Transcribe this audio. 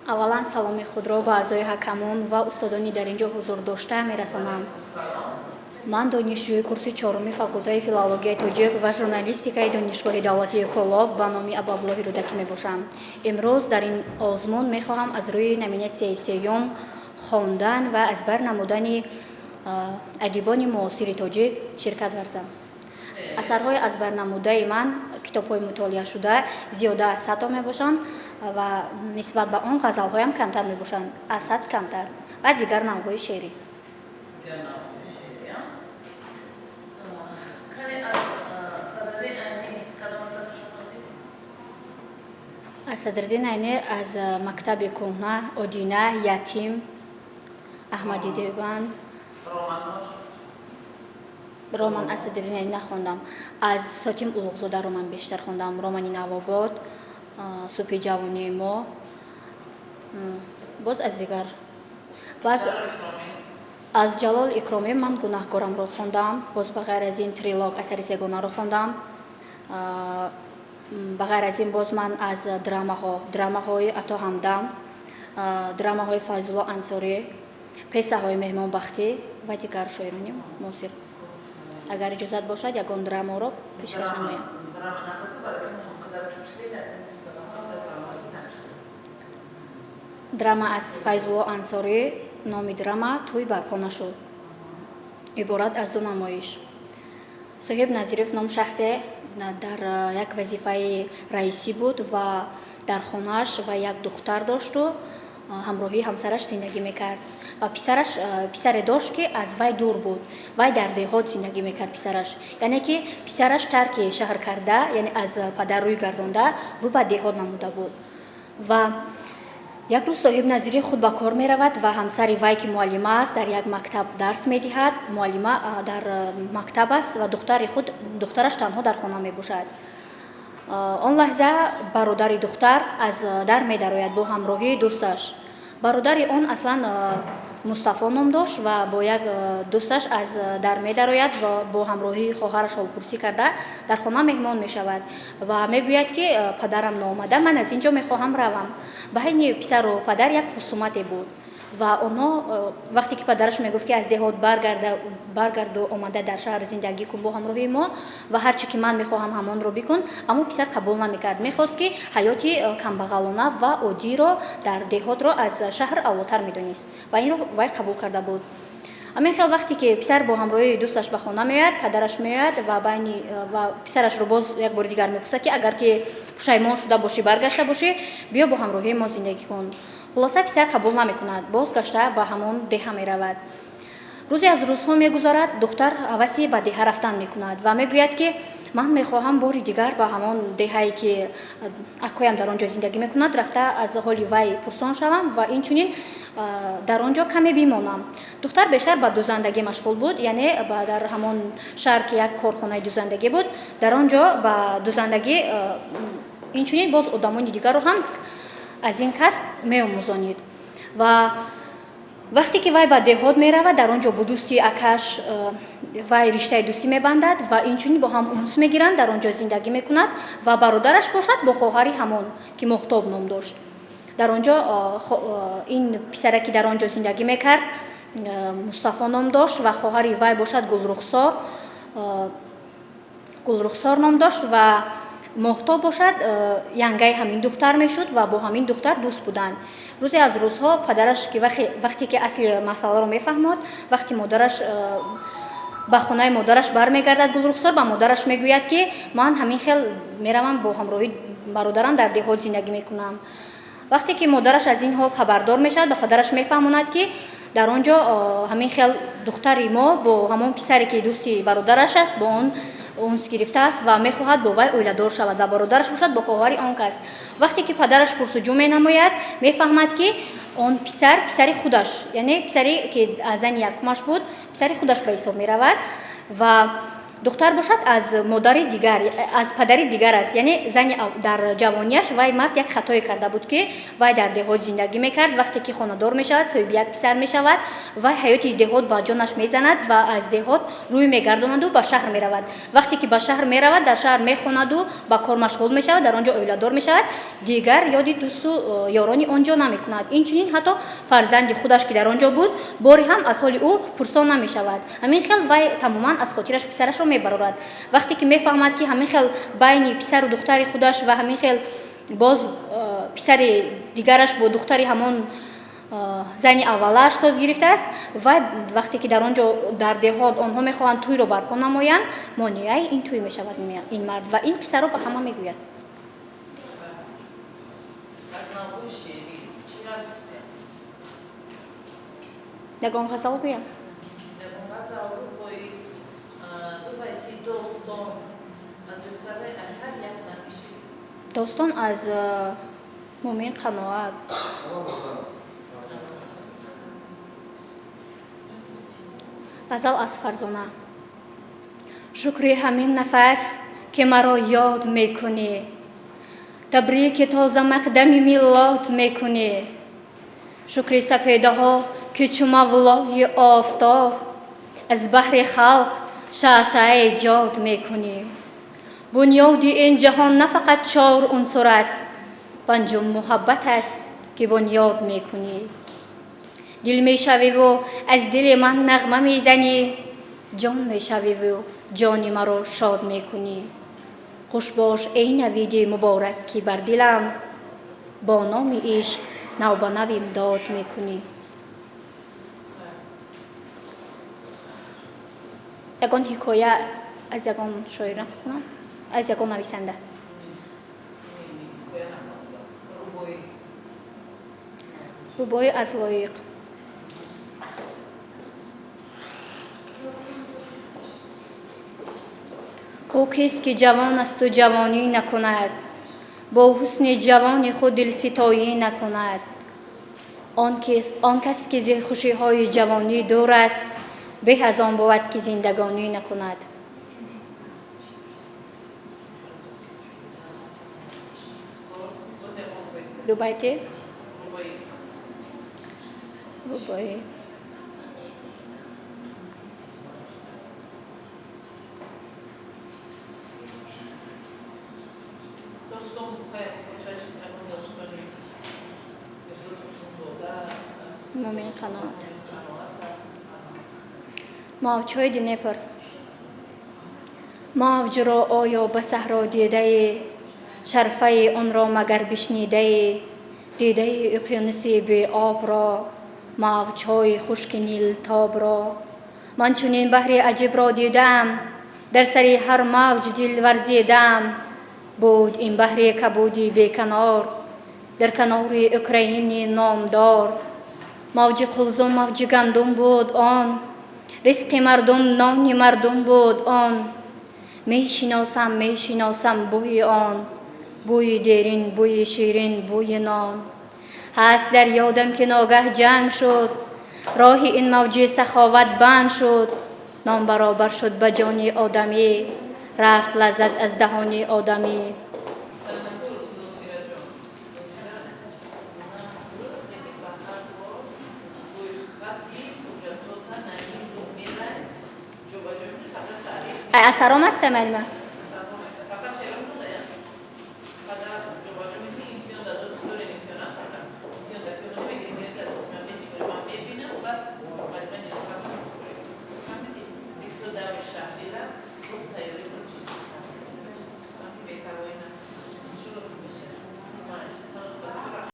Аввалан саломи худро ба аъзои ҳакамон ва устодони дар ин ҷо ҳузур дошта мерасонам. Ман донишҷӯи курси чоруми факултаи филологияи тоҷик ва журналистикаи Донишгоҳи давлатии Кӯлоб ба номи Абуабдуллоҳи Рӯдакӣ мебошам. Имрӯз дар ин озмун мехоҳам аз рӯи номинатсияи сеюм, хондан ва аз бар намудани адибони муосири тоҷик, ширкат варзам. Асарҳои аз бар намудаи ман, китобҳои мутолиашуда, зиёда аз 100-то мебошанд ва нисбат ба он ғазалҳоям камтар мебошанд, аз 100 камтар, ва дигар навъҳои шеърӣ. Дигар навъҳои шеърия. Кане, аз Садриддин Айнӣ кадом асарашро хондед? Аз Садриддин Айнӣ аз «Мактаби кӯҳна», «Одина», «Ятим», «Аҳмади Дербанд». Романҳош? Роман аз Садриддин Айнӣ нахондам. Аз Сотим Улуғзода роман бештар хондам: романи «Навобод», «Субҳи ҷавонии мо», боз аз дигар баъз. Аз Ҷалол Икромӣ ман «Гунаҳкорамро» хондам. Боз ба ғайр аз ин трилог, асари сегонаро хондам. Ба ғайр аз ин боз ман аз драмаҳо, драмаҳои Ато Ҳамдам, драмаҳои Файзулло Ансорӣ, пьесаҳои Меҳмонбахтӣ ва дигар шоирони муосир. Агар иҷозат бошад, ягон драмаро пешкаш намоям. Драма нахоҳед, барои қадар пурсид. Драма аз Файзулло Ансорӣ, номи драма «Тӯй барпо нашуд», иборат аз ду намоиш. Соҳиб Назиров ном шахсе дар як вазифаи раисӣ буд ва дар хонааш ва як духтар дошту ҳамроҳии ҳамсараш зиндагӣ мекард ва писараш, писаре дошт, ки аз вай дур буд. Вай дар деҳот зиндагӣ мекард. Писараш, яъне ки писараш тарки шаҳр карда, яъне аз падар рӯй гардонда, рӯ ба деҳот намуда буд. Ва як рӯз Соҳиб Назирӣ худ ба кор меравад ва ҳамсари вай, ки муаллима аст, дар як мактаб дарс медиҳад, муаллима дар мактаб аст ва духтари худ, духтараш танҳо дар хона мебошад. Он лаҳза бародари духтар аз дар медарояд бо ҳамроҳии дӯсташ. Бародари он аслан Мустафо ном дошт ва бо як дӯсташ аз дар медарояд ва бо ҳамроҳии хоҳараш ҳолпурсӣ карда, дар хона меҳмон мешавад ва мегӯяд, ки падарам наомада, ман аз ин ҷо мехоҳам равам. Байни писару падар як хусумате буд ва онҳо вақте ки падараш мегуфт, ки аз деҳот баргарду, омада дар шаҳр зиндагӣ кун бо ҳамроҳии мо ва ҳар чӣ ки ман мехоҳам, ҳамонро бикун, аммо писар қабул намекард. Мехост, ки ҳаёти камбағалона ва оддиро дар деҳотро аз шаҳр авлотар медонист ва инро вай қабул карда буд. Ҳамин хел вақте ки писар бо ҳамроҳии дӯсташ ба хона меояд, падараш меояд ва байни ва писарашро боз як бори дигар мепурсад, ки агар ки пушаймон шуда бошӣ, баргашта бошӣ, биё бо ҳамроҳии мо зиндагӣ кун. Хулоса, писар қабул намекунад, боз гашта ба ҳамон деҳа меравад. Рӯзе аз рӯзҳо мегузарад, духтар ҳаваси ба деҳа рафтан мекунад ва мегӯяд, ки ман мехоҳам бори дигар ба ҳамон деҳае, ки акоям дар он ҷо зиндагӣ мекунад, рафта аз ҳоли вай пурсон шавам ва инчунин дар он ҷо каме бимонам. Духтар бештар ба дузандагӣ машғул буд, яъне дар ҳамон шаҳр, ки як корхонаи дузандагӣ буд, дар он ҷо ба дузандагӣ, инчунин боз одамони дигарро ҳам аз ин касб меомӯзонид. Ва вақте ки вай ба деҳот меравад, дар он ҷо бо дӯсти акаш вай риштаи дӯстӣ мебандад ва инчунин бо ҳам унс мегиранд, дар он ҷо зиндагӣ мекунад. Ва бародараш бошад бо хоҳари ҳамон, ки Моҳтоб ном дошт, дар он ҷо ин писаре, ки дар он ҷо зиндагӣ мекард, Мустафо ном дошт ва хоҳари вай бошад Гулрухсор ном дошт ва Моҳтоб бошад янгаи ҳамин духтар мешуд ва бо ҳамин духтар дӯст буданд. Рӯзе аз рӯзҳо падараш, ки вақте ки асли масъаларо мефаҳмод, вақти модараш ба хонаи модараш бармегардад, Гулрухсор ба модараш мегӯяд, ки ман ҳамин хел меравам, бо ҳамроҳи бародарам дар деҳот зиндагӣ мекунам. Вақте ки модараш аз ин ҳол хабардор мешавад, ба падараш мефаҳмонад, ки дар он ҷо ҳамин хел духтари мо бо ҳамон писаре, ки дӯсти бародараш аст, бо он унс гирифтааст ва мехоҳад бо вай оиладор шавад ва бародараш бошад бо хоҳари он кас. Вақте ки падараш пурсуҷӯ менамояд, мефаҳмад, ки он писар писари худаш, яъне писаре, ки аз зани якумаш буд, писари худаш ба ҳисоб меравад ва Духтар бошад, аз модари дигар, аз падари дигар аст. Яъне зани дар ҷавонияш вай мард як хатое карда буд, ки вай дар деҳот зиндагӣ мекард. Вақте ки хонадор мешавад, соҳиби як писар мешавад, вай ҳаёти деҳот ба ҷонаш мезанад ва аз деҳот рӯй мегардонаду ба шаҳр меравад. Вақте ки ба шаҳр меравад, дар шаҳр мехонаду ба кор машғул мешавад, дар он ҷо оиладор мешавад, дигар ёди дӯсту ёрони он ҷо намекунад. Инчунин ҳатто фарзанди худаш, ки дар он ҷо буд, боре ҳам аз ҳоли ӯ пурсон намешавад. Ҳамин хел вай тамоман аз хотираш писарашро мебарорад. Вақте ки мефаҳмад, ки ҳамин хел байни писару духтари худаш ва ҳамин хел боз писари дигараш бо духтари ҳамон зани аввалаш соз гирифтааст, вай вақте ки дар он ҷо дар деҳот онҳо мехоҳанд тӯйро барпо намоянд, монеаи ин тӯй мешавад ин мард ва ин қиссаро ба ҳама мегӯяд. Аз навъҳои шеърӣ чӣ арз кунед? Ягон ғазал гӯям? Ягон ғазал, рубоӣ, дубайти, достон, аз ёдкардаи ҳар як навъи шеър. Достон аз Муъмин Қаноат. Ғазал аз Фарзона. Шукри ҳамин нафас, ки маро ёд мекунӣ, табрики тозамақдами миллод мекунӣ. Шукри сапедаҳо, ки чу мавлои офтоб аз баҳри халқ шаъшаа эҷод мекунӣ. Бунёди ин ҷаҳон на фақат чор унсур аст, панҷум муҳаббат аст, ки бунёд мекунӣ. Дил мешавиву аз дили ман нағма мезанӣ, ҷон мешавиву ҷони маро шод мекунӣ. Хуш бош, эй навиди муборак, ки бар дилам бо номи ишқ навбанав имдод мекунӣ. Ягон ҳикоя аз ягон шоир накунам, аз ягон нависанда. Рубоӣ аз Лоиқ. Ӯ кист, ки ҷавон асту ҷавонӣ накунад, бо ҳусни ҷавони худ дилситоӣ накунад? Он кас, ки зи хушиҳои ҷавонӣ дур аст, беҳ аз он бувад, ки зиндагонӣ накунад. Дубайти, рубоӣ. Достон, ягон достони Мирзо Турсунзода аст? Муъмин Қаноат. Қаноат аст. Мавҷҳои Днепр. Мавҷро оё ба саҳро дидаӣ? Шарфаи онро магар бишнидаӣ? Дидаи уқёнуси беобро, мавҷҳои хушки Нилтобро? Ман чунин баҳри аҷибро дидаам, дар сари ҳар мавҷ дил варзидаам. Буд ин баҳри кабуди беканор дар канори Украини номдор. Мавҷи қулзум, мавҷи гандум буд он, ризқи мардум, нони мардум буд он. Мешиносам, мешиносам бӯи он, бӯи дерин, бӯи ширин, бӯи нон. Ҳаст дар ёдам, ки ногаҳ ҷанг шуд, роҳи ин мавҷи саховат банд шуд. Нон баробар шуд ба ҷони одамӣ, рафт лаззат аз даҳони одамӣ. Ташаккур, Зулфираҷон. Зулфира яке ба ҳар ҳол рӯйхати ҳуҷҷатота наим мерай ҷобаҷо мекунӣ, фақат сари Ай, асаром аста, малима?